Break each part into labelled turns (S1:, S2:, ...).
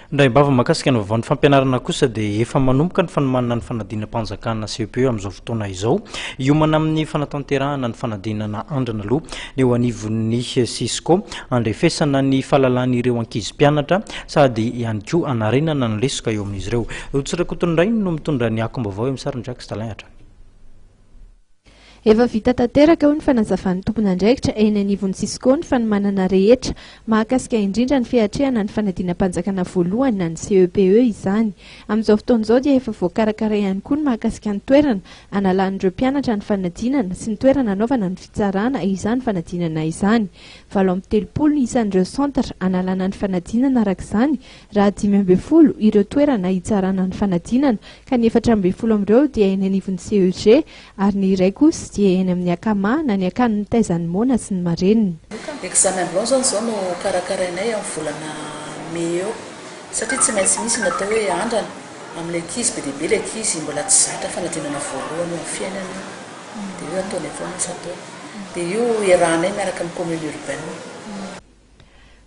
S1: Indraim-bava mahakasika ny vaovaon'ny fampianarana kosa dia efa manomboka ny fanomanana ny fanadinam-panjakana CEPE amin'izao fotoana izao. Hiomana amin'ny fanatanterahana ny fanadinana andrana aloha ny eo anivon'ny Cisco, handrefesana ny fahalalan'ireo ankizy mpianatra sady ihany koa hanarenana ny lesoka eo amin'izy ireo. Rotsy Rakotonirainy no mitondra ny akom-baovao eo amin'ny sarin'i Jacques Dalin hatrany.
S2: Efa vita tanteraka, hoy ny fanazavan'ny tompon'andraikitra eny anivon'ny Cisco ny fanomanana rehetra mahakasika indrindra ny fiatrehana ny fanadinam-panjakana voalohany na ny CEPE izany. Amin'izao fotoana izao dia efa voakarakara ihany koa ny mahakasika ny toerana hanalan'ireo mpianatra ny fanadinana sy ny toerana hanaovana ny fitsarana izany fanadinana izany. 38 ny isan'ireo centre hanalana ny fanadinana araka izany raha 15 ireo toerana hitsarana ny fanadinana ka ny 14 amin'ireo dia eny anivon'ny CEG ary ny iray kosa dia eny amin'ny Akama na ny akany mitaiza ny moana sy ny marenina.
S3: Examen blanc zany izao no karakarainay amin'ny volana mai eo satria tsy maintsy misy ny atao hoe andrana amin'ilay ankizy, be dia be ilay ankizy mbola tsy zatra fanadinana voalohany eo amin'ny fiainany io dia io ataonay foana isan-taona dia io iarahanay miaraka amin'ny commune urbaine.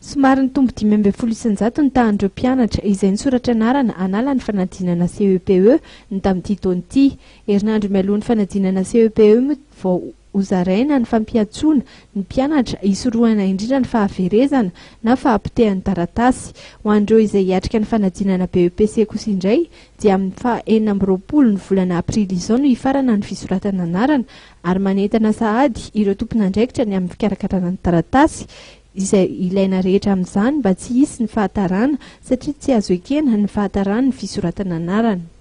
S2: Somary nitombo 15% ny tahan'ireo mpianatra izay nisoratra anarana hanala ny fanadinana CEPE ny tamin'ity taona ity. Herinandro mialoha ny fanadinana CEPE moa vao hozaraina ny fampiantsoana ny mpianatra hisorohana indrindra ny fahaverezana na fahapotehan'ny taratasy. Ho an'ireo izay hiatrika ny fanadinana BEPC kosa indray dia amin'ny faha 26 ny volana aprily izao no hifarana ny fisoratana anarana ary manentana sahady ireo tompon'andraikitra ny amin'ny fikarakarana ny taratasy izay ilaina rehetra amin'izany mba tsy hisy ny fahatarana satria tsy azo ekena ny fahataran'ny fisoratana anarana.